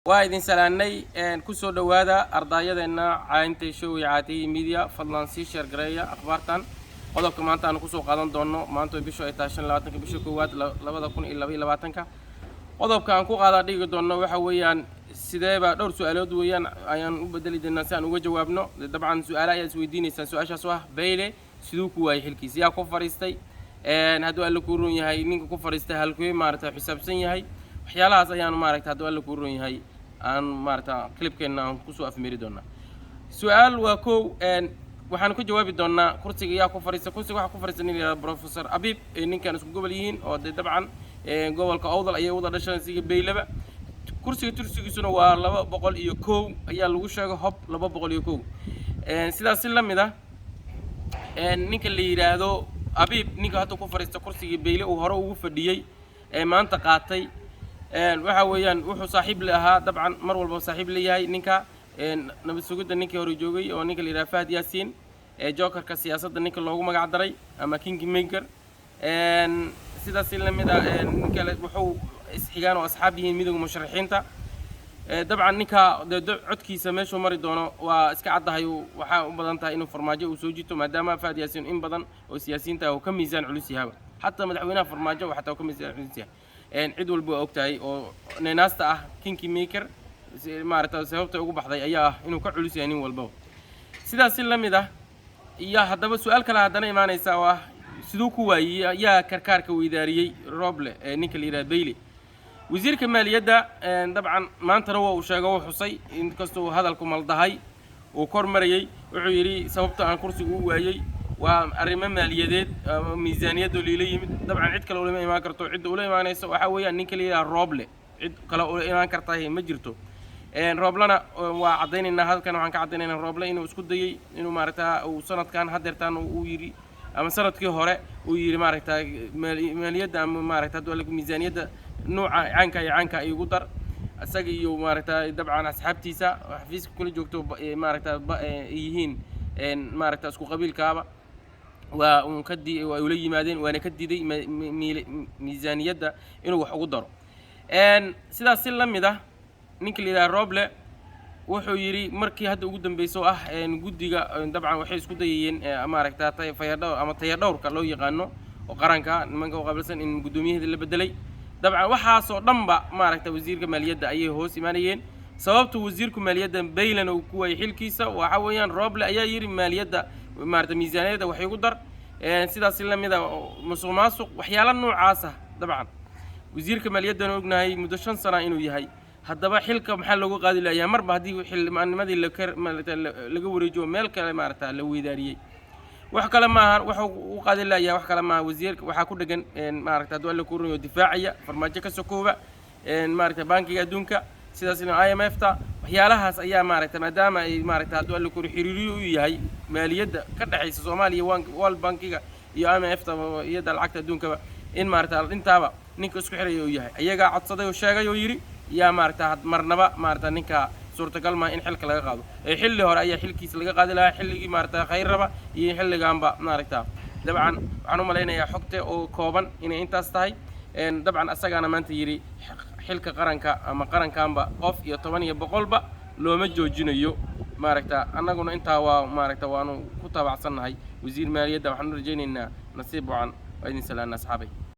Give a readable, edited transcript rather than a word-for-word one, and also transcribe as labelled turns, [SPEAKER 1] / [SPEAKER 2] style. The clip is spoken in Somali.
[SPEAKER 1] Waa idin salaanay. Kusoo dhowaada ardaayadeenna Cayntay Show iyo Caatiyi Media. Fadlan sii share gareeya akhbaartan. Qodobka maanta aanu kusoo qaadan doonno, maanta oo bishu ay tahay 25-ka bisha koowaad 2022-ka, qodobka aan ku qaadaa dhigi doonno waxa weeyaan sideeba dhowr su-aalood weeyaan ayaan u bedeli doonaa si aan uga jawaabno. Dabcan su-aale ayaad isweydiineysaan. Su-aashaas oo ah: Beyle siduu ku waayey xilkiisa? Yaa ku fadhiistay? Hadduu Alle kuu ron yahay, ninka ku fadhiistay halkee maaragta xisaabsan yahay? Waxyaalahaas ayaanu maaragta, hadduu Alle kuu ron yahay, aan maaragta clipkeenna aan kusoo afmeeri doonaa. Su-aal waa kow, waxaan ku jawaabi doonaa kursiga yaa ku fadhiista. Kursiga waxaa ku fadhiista nin la yihahdo Professor Abib, ee ninkan isku gobol yihiin oo dee dabcan gobolka Awdal ayay wada dhasheen siga Beylaba. Kursiga tursigiisuna waa 201 ayaa lagu sheegay, hob 201. Sidaas si la mid ah, ninka la yidhaahdo Abiib, ninka hadda ku fadhiista kursigii Beyle uu hore ugu fadhiyey ee maanta qaatay, waxa weeyaan wuxuu saaxiib la ahaa, dabcan mar walba saaxiib leeyahay, ninka nabad sugidda ninkii hore joogay oo ninka la yidhahdo Fahad Yaasiin, ee jokerka siyaasadda ninka loogu magac daray ama king maker. Sidaas si la mid ah, ninka wuxuu isxigaan oo asxaab yihiin midowga musharaxiinta. Dabcan ninka dee codkiisa meeshuu mari doono waa iska caddahay. Waxaa u badan tahay inuu Farmaajo uu soo jito, maadaama Fahad Yaasiin in badan oo siyaasiyiinta uu ka miisaan culus yahaba. Xataa madaxweynaha Farmaajo xataa uu ka miisaan culus yahay. Cid walba waa og tahay oo neenaasta ah king maker maaragta sababta ugu baxday ayaa ah inuu ka culus yahay nin walbaba. Sidaas si la mid ah iyo haddaba su-aal kale haddana imaanaysa oo ah: siduu ku waayey? Yaa karkaarka weydaariyey Roble ee ninka la yidhaha Bayle, wasiirka maaliyadda? Dabcan maantana waa uu sheego, uu xusay, inkastoo uu hadalku maldahay uu kor marayey. Wuxuu yidhi: "Sababta aan kursiga u waayey waa arrimo maaliyadeed ama miisaaniyadoo liila yimid." Dabcan cid kale ulama imaan karto. Cidda ula imaanaysa waxaa weeyaan ninka la yidhaha Roble. Cid kale ula imaan kartahay ma jirto. Rooblana waa caddaynaynaa. Halkan waxaan ka caddaynaynaa Rooble inuu isku dayey inuu maaragtaa uu sanadkan haddeertaan uu yidhi ama sanadkii hore uu yidhi, maaragtaa, maaliyadda ama maaragta hadduu alle miisaaniyadda nuuca caanka iyo caanka igu dar. Isaga iyo maaragta dabcan asxaabtiisa xafiiska kula joogto maaragta yihiin maaragta isku qabiilkaaba waa uun ka di waa ula yimaadeen, waana ka diiday miisaaniyadda inuu wax ugu daro. Sidaas si la mid ah, ninka la yidhaha Roble wuxuu yidhi markii hadda ugu dambeysay oo ah guddiga, dabcan waxay isku dayayeen maaragta fayadhowr ama tayadhowrka loo yaqaano oo qaranka nimanka u qaabilsan in guddoomiyaheeda la bedelay. Dabcan waxaasoo dhanba maaragta wasiirka maaliyadda ayay hoos imaanayeen. Sababta wasiirku maaliyadda Baylan uu ku waayey xilkiisa waxa weeyaan Roble ayaa yidhi maaliyadda maaragta miisaaniyadda wax igu dar. Sidaas si la mid ah, musuq maasuq, waxyaalo noocaas ah. Dabcan wasiirka maaliyaddana ognahay muddo 5 sana inuu yahay. Haddaba xilka maxaa looga qaadi layaa marba haddii xildhibaannimadii laka maaragta laga wareejiyo, meel kale maaragta la weydaariyey? Wax kale maaha waxuu u qaadi layaa, wax kale maaha. Wasiirka waxaa ku dhegan maaragta, hadduu Alle kuu runyo, difaacaya Farmaajo ka sokooba, maaragta Bankiga Adduunka, sidaas in IMF ta, waxyaalahaas ayaa maaragta, maadaama ay maaragta, hadduu Alle kuu xiriiriyo u yahay maaliyadda ka dhexaysa Soomaaliya, World Bankiga iyo IMF ta, iyada lacagta adduunkaba, in maaragta intaaba ninka isku xiraya uu yahay. Ayagaa codsaday oo sheegay oo yidhi yaa maaragta marnaba maaragta ninka suurtagal maa in xilka laga qaado. Ee xilli hore ayaa xilkiisa laga qaadi lahaa, xilligii maaragta khayrraba iyo xilligaanba maaragta. Dabcan waxaan u malaynayaa xogta oo kooban inay intaas tahay. Dabcan asagaana maanta yidhi xilka qaranka ama qarankanba qof iyo toban iyo boqolba looma joojinayo. Maaragta annaguna intaa waa maaragta waanu ku taabacsannahay. Wasiir maaliyadda waxaan u rajaynaynaa nasiib wacan. Waa idin salaana, asxaabay.